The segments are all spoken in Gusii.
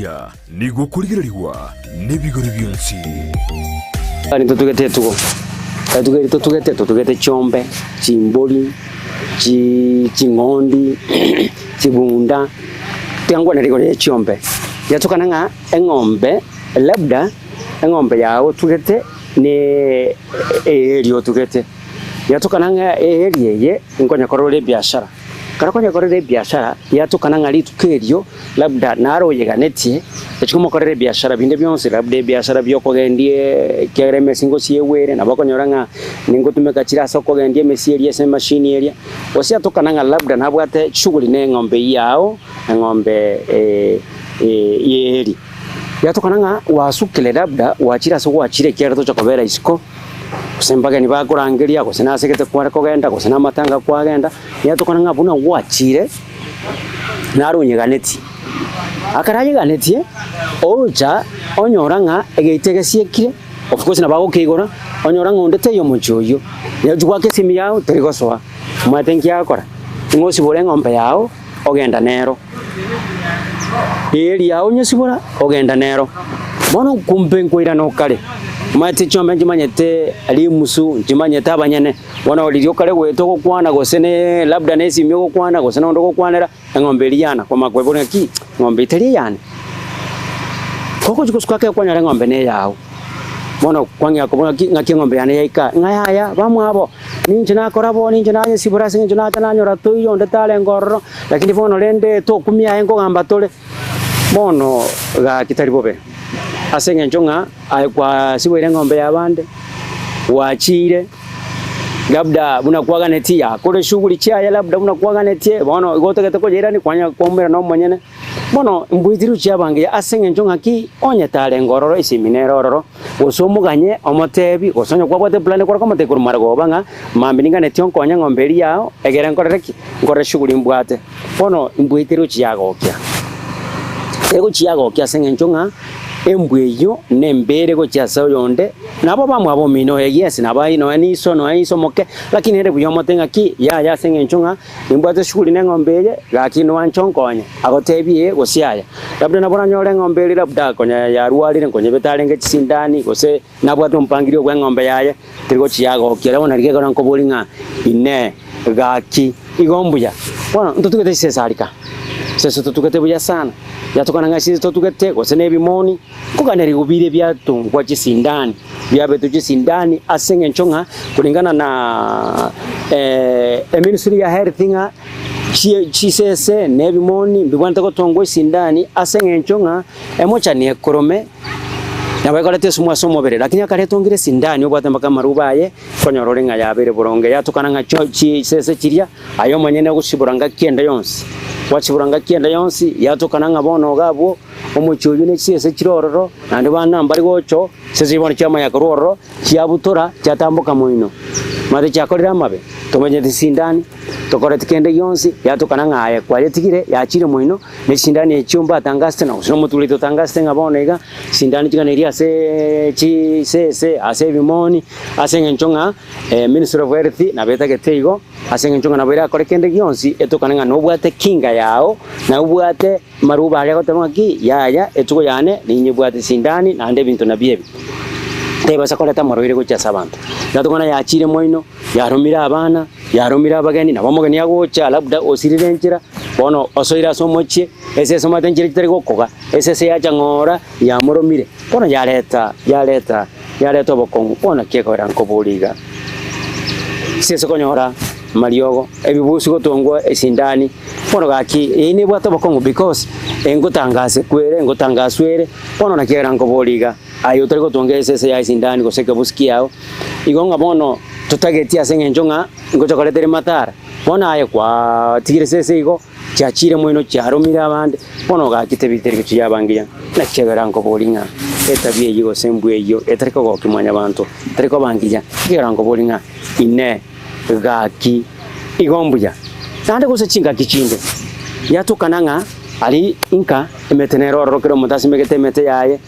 Okoria nigo okorigererigwa nebigori bionsi. Yaani totugete etugo, etugo eria totugete, totugete chiombe, chimbori, chi ching'ondi, chibunda, tiga nkwane rigoro ria chiombe, yatokana ng'a eng'ombe labda eng'ombe yago otugete ne eeri otugete, yatokana ng'a eeri eye nkonyekorora ore ebiashara. Ekero okonyekorera ebiashara, yatokana ng'a rituko erio labda naro oyeganetie, ochia komokorera ebiashara binde bionsi, labda ebiashara bia okogendia ekiagera emesi ngosi egwere, nabo okonyora ng'a ningotumeka chire ase okogendia emesi eria ase emashini eria, gose yatokana ng'a labda nabwate shughuli na eng'ombe eyio yao, eng'ombe y'eeri. Yatokana ng'a gwasukire labda gwachire ase gwachire ekiagera tocha kobera isiko. Gose mbageni bakorangeria, gose nase gete kware kogenda, gose namatanga kwagenda, yatokana ng'a buna gwachire, naro onyeganetie. Ekero ayeganetie, ocha onyora ng'a egeita egesiekire, of course nabo agokeigora, onyora ng'a onde taiyo omochie oyio, naye ochia goaka esimi yago teri gosoa, omanyete nki agokora? Ng'a osibore eng'ombe yago, ogenda nero. Eeri yao onyesibora, ogenda nero. Bono kumbe nkoirana okare, omanyete chiombe nchimanyete rimusu, nchimanyete abanyene. Bono riria okare goeta ogokwana gose ne labda ne esimi ogokwana gose nonde ogokwanera, eng'ombe eria yana kwamanya kwebora ng'aki, eng'ombe eye tari eyane. Kogochia gosuka ake kwanyora eng'ombe neyao. Bono kwang'ea kobora ng'aki ng'aki eng'ombe yane yaika, ng'a yaya bamwabo, ninche nakora bo, ninche nayesibora ase eng'encho nacha nanyora toiyo onde tarenge ororo, lakini bono rende tokumia aye nkogamba tore. Bono gaki tari bobe, ase eng'encho ng'a aye kwasiboire eng'ombe y'abande, gwachiire, labda buna kwaganetie yakore shughuli chiaye labda buna kwaganetie, bono igo otagete koyeirania kwanya kwaumera na omonyene. Bono mbwetirie chiabange ase engencho ng'aki onye tarenge ororo esimi nere ororo, gose omoganye omotebi, gose onye kwabwate eplan ekore komotebia korwa marogoba ng'a mambia ninganetie onkonye eng'ombe eria yao egere nkorere ki? Nkorere shughuli mbwate. Bono mbwetirie ochiagokia. Egochiagokia ase eng'encho ng'a embwa eyio nembere gochia ase oyonde, nabo bamwabo omino oye yes, nabo aye nonya na iso nonya iso moke, lakini ere buya omote ng'aki yaya ase eng'encho ng'a. Nimbwate shughuli neng'ombe eye, gaki nwanche onkonye. Agotebie, Ee, gose yaya. Labda nabo oranyore eng'ombe eria labda konya yarwarire, nkonyebete arenge chisindani, gose nabwate omopangirio bw'eng'ombe yaye, teri gochia yagokia. Bono riria ekero nkoboria ng'a Inee, gaki igo mbuya? Bono ntotugete chisese aria ka, chisese totugete buya sana, yatokana ng'a chisese totugete gose na ebimoni, Nkoganerigwa biria biatongwa chisindani, biabetwe chisindani ase eng'encho ng'a kulingana na eministry ya health ng'a chisese na ebimoni mbibwenerete gotongwa esindani ase eng'encho ng'a emochani ekorome nabo ekoreta esumu ase omobere lakini ekero etongire esindani obwate mpaka amaruba aye okonyora ore ng'a yabeire boronge yatokana ng'a chisese chiria aye omonyene ogosibora ngaki ende yonsi, gwasibora ngaki ende yonsi yatokana ng'a bono iga abwo. Omochie oyio ne chisese chire ororo, naende bana mbare gocha oo, chisese bono chiamanya korwa ororo, chiabutora, chiatamboka moino. Omanyete chiakorire amabe, tomanyeti sindani, tokoreti kende gionsi, yatokana ng'a aye kwayetigire, yachire moino, ne chisindani echio mbatangasete na gose na omotureti otangasete ng'a bono iga, sindani chiganeiri aseeee chisese, ase ebimoni, ase eng'encho ng'a Ministry of Health nabo etagete igo, ase eng'encho ng'a nabo erakore kende gionsi, etokane ng'a nobwate kinga yao, na obwate. Amaruba aria agoteba ng'aki, Yaya, etugo yane ninyebwate sindani, naende ebinto nabio ebi. Tebasa koreta amarwaire gochia ase abanto. Yatokana yachiire moino, yaromire abana, yaromire abageni, nabo omogeni agocha labda osirire enchera, bono osoire ase omochie, esese omanyete enchera chitari gokoga, esese yacha ng'ora yamoromire, bono yareta yareta yareta obokong'u, bono naki ekogera nkoboria iga, esese konyora amariogo, ebibusi gotongwa esindani. Bono gaki, eye nebwate obokong'u because engotangase kwere, engotangaswa ere, bono naki ekero nkoboria iga, aye otari gotonga esese yaye esindani gose ekebusi kiao, igo ng'a bono totageti ase eng'encho ng'a ngocha koreta ere matara, bono aye kwaatigire esese igo, chiachire moino chiaromire abande, bono gaki tebi teri gochia yaba ngiya. Naki ekero nkoboria ng'a etabia eyio gose embwa eyio etari kogokia mwanyabanto, etari koba ngiya, ekero nkoboria ng'a inee. Gaki, igo mbuya. Naende gose chingaki chinde yatokana ng'a aria inka emete nere ororo kera omonto asimegete emete yaye,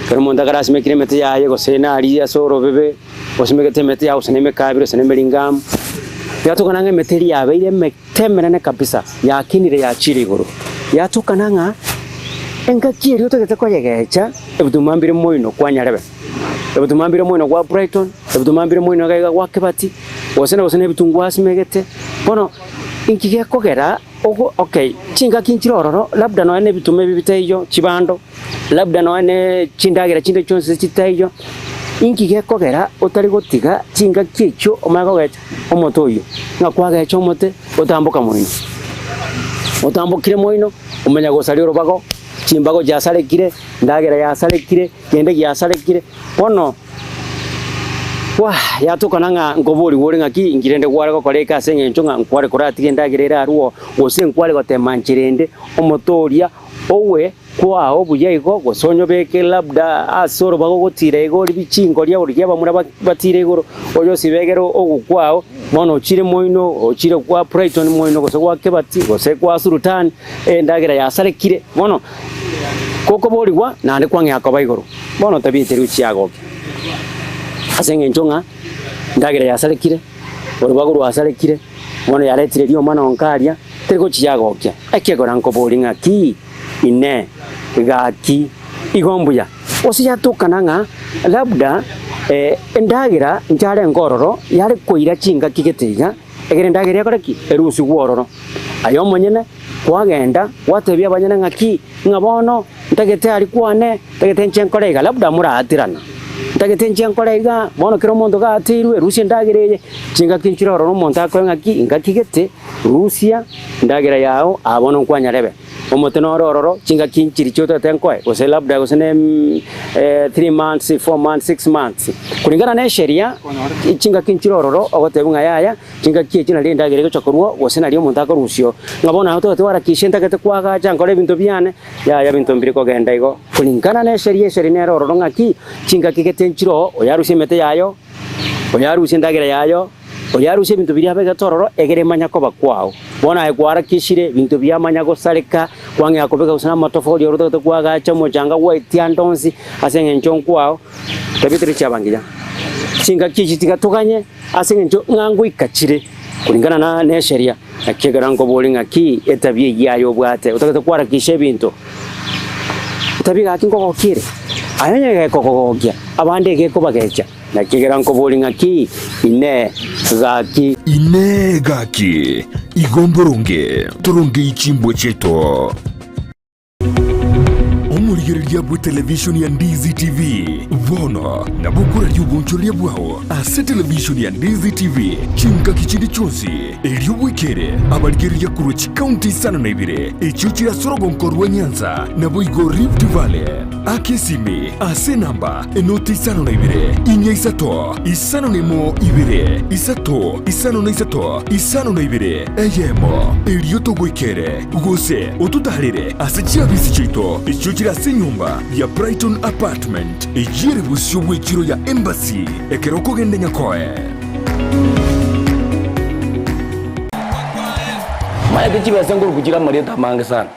kera omonto ekero asimekire emete yaye gose naria ase orobebe osimegete emete yaye gose na emekabira gose na emeringamu, yatokana ng'a emete eria yabeire emete emenene kabisa, yakinire yachire igoro. Yatokana ng'a. Engaki eria otagete koyegecha, ebituma mbire moino kwa Nyarebe, ebituma mbire moino gwa Brighton, ebituma mbire moino iga iga gwa Kibati, gose na gose na ebitunguu asimegete. Bono inki gekogera ogo okay, chingaki nchire ororo, labda nonya na ebituma ebi bitaiyo, chibando, labda nonya na chindagera chinde chionsi chitaiyo, inki gekogera otari gotiga chingaki echio omanye kogecha omote oyio, ng'a kwagecha omote otamboka moino, otambokire moino. Omanya gosaria orobago, chimbago chiasarekire, endagera yasarekire, kende giasarekire. Bono waa yatokana ng'a nkoborigwe ore ng'aki inki rende kware gokora eke ase eng'encho ng'a nkware koratiga endagera ere arwo oo, gose nkware gotema nchera ende omote oria owe kwao buya igo, gose onyobeke labda ase orobago gotira igo oria chingoria oria abamura batire igoro, oyosibegere ogokwao. Bono ochire moino, ochire kwa Brighton moino, gose gwa Kebati, gose kwa Sultan, endagera yasarekire. Bono gokoborigwa naende kwang'ea koba igoro. Bono tabiete riu chiagokia. Ase eng'encho ng'a endagera yasarekire, orobago rwasarekire, bono yaretire rioma nonka aria, teri gochiagokia. Ekiagera nkoboria ng'a ki? Inee! Gaki, igo mbuya? Gose yatokana ng'a labda endagera ncharenge ororo yare koira chingaki gete iga, ekero endagera ekore ki? Erusigwe ororo. Aye omonyene kwagenda gwatebia abanyene ng'aki, ng'a bono ntagete aria kwane, ntagete inche nkore iga, labda moraaterana, ntagete inche nkore iga, bono kera omonto gaateirwe, rusia endagera eye, chingaki nchire ororo omonto akoe ng'aki, ngaki gete, rusia endagera yao, aa bono nkwanyarebe. Omote noro ororo, chingaki nchiri chiotete nkoe, gose labda gose ne 3 months, 4 months, 6 months. Kulingana na esheria, chingaki nchire ororo ogotebiwa ng'a yaya, chingaki echi nario endagera egocha korwa gose nario omonto akorusia oo. Ng'a bono aye otagete oharakishe ntagete koagacha nkore ebinto biane, yaya ebinto mbiri kogenda igo. Kulingana na esheria, esheria nere ororo ng'aki, chingaki gete nchire oo, oyarusie emete yayo, oyarusie endagera yayo. Oyarusie ebinto biria abegete ororo, egere emanya koba kwao. Bono aye kwarakishire, ebinto biamanya gosareka, kwang'ea kobeka gose namatofori oro otagete koagacha omochanga gwaitia ande onsi ase eng'encho nkwao, tabia teri chiaba ngiya. Chingaki echi tiga toganye ase eng'encho ng'a ngoika chire kulingana na na esheria, naki ekero nkoboria ng'aki etabia eyio aye obwate otagete kwarakisha ebinto, etabia gaki nkogokia ere? Aye onye gekogogokia, abande egekobagecha. Naki ekero nkoboria ng'aki, Inee, gaki. Inee! Gaki, igo mboronge torongei chimbwa chiaito? Omorigereria bw'etelevishoni ya Ndizi TV bono nabo okoraria obonchoreria bwao ase televishoni ya Ndizi TV chingaki chinde chionsi, erio bwekere abarigereria korwa chikaunti isano na ibere echio chire ase orogonko rwa Nyanza naboigo Rift Valley. Aka esimi ase enamba enoti 52 inya isato 51 2 3 53 52 eyemo, erio togoikere, gose ototaarere ase chiabisi chiaito echio chire ase enyomba ya Brighton Apartment, eyio ere bosio bw'echiro ya Embassy ekero okogenda Nyakoe. Omanyete chibesa nkoruku chire amarieta amange sana.